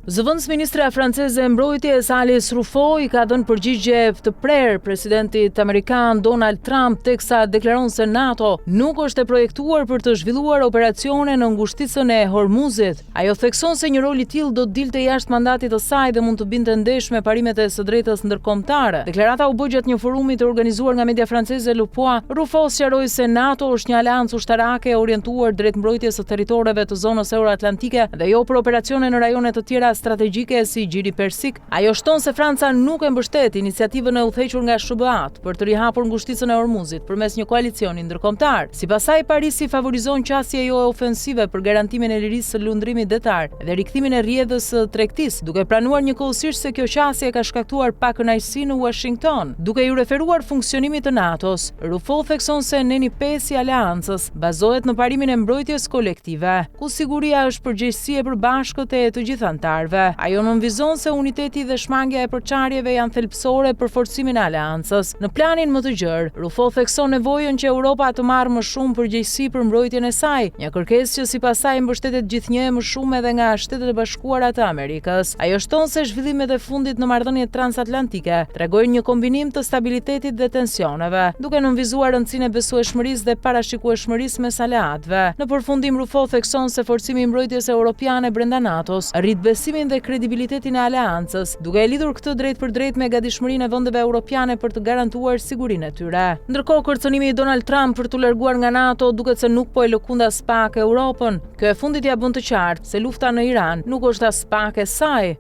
Zëvendësministrja franceze e Mbrojtjes Alice Rufo i ka dhënë përgjigje të prerë presidentit amerikan Donald Trump teksa deklaron se NATO nuk është e projektuar për të zhvilluar operacione në ngushticën e Hormuzit. Ajo thekson se një rol i tillë do të dilte jashtë mandatit të saj dhe mund të binte ndesh me parimet e së drejtës ndërkombëtare. Deklarata u bë gjatë një forumi të organizuar nga media franceze Le Point. Rufo sqaroi se NATO është një aleancë ushtarake e orientuar drejt mbrojtjes së territoreve të zonës euroatlantike dhe jo për operacione në rajone të tjera strategjike si Gjiri Persik. Ajo shton se Franca nuk e mbështet iniciativën e udhëhequr nga SHBA-të për të rihapur ngushticën e Hormuzit përmes një koalicioni ndërkombëtar. Sipas saj, Parisi favorizon qasje jo ofensive për garantimin e lirisë së lundrimit detar dhe rikthimin e rrjedhës së tregtisë, duke pranuar njëkohësisht se kjo qasje ka shkaktuar pakënaqësi në Uashington. Duke iu referuar funksionimit të NATO-s, Rufo thekson se neni 5 i aleancës bazohet në parimin e mbrojtjes kolektive. ku siguria është përgjegjësi e përbashkët e të gjithë anëtarëve. Ajo nënvizon se uniteti dhe shmangia e përçarjeve janë thelbësore për forcimin e aleancës. Në planin më të gjerë, Rufo thekson nevojën që Europa të marrë më shumë përgjegjësi për mbrojtjen e saj, një kërkesë që sipas saj mbështetet gjithnjë e më shumë edhe nga Shtetet e Bashkuara të Amerikës. Ajo shton se zhvillimet e fundit në marrëdhëniet transatlantike tregojnë një kombinim të stabilitetit dhe tensioneve, duke nënvizuar rëndësinë e besueshmërisë dhe parashikueshmërisë mes aleatëve. Në përfundim, Rufo thekson se forcimi i mbrojtjes europiane brenda NATO-s rrit besimin dhe kredibilitetin e aleancës, duke e lidhur këtë drejtpërdrejt me gatishmërinë e vendeve europiane për të garantuar sigurinë e tyre. Ndërkohë, kërcënimi i Donald Trump për t'u larguar nga NATO duket se nuk po e lëkund aspak Europën. Kjo e fundit ia bën të qartë se lufta në Iran nuk është aspak e saj.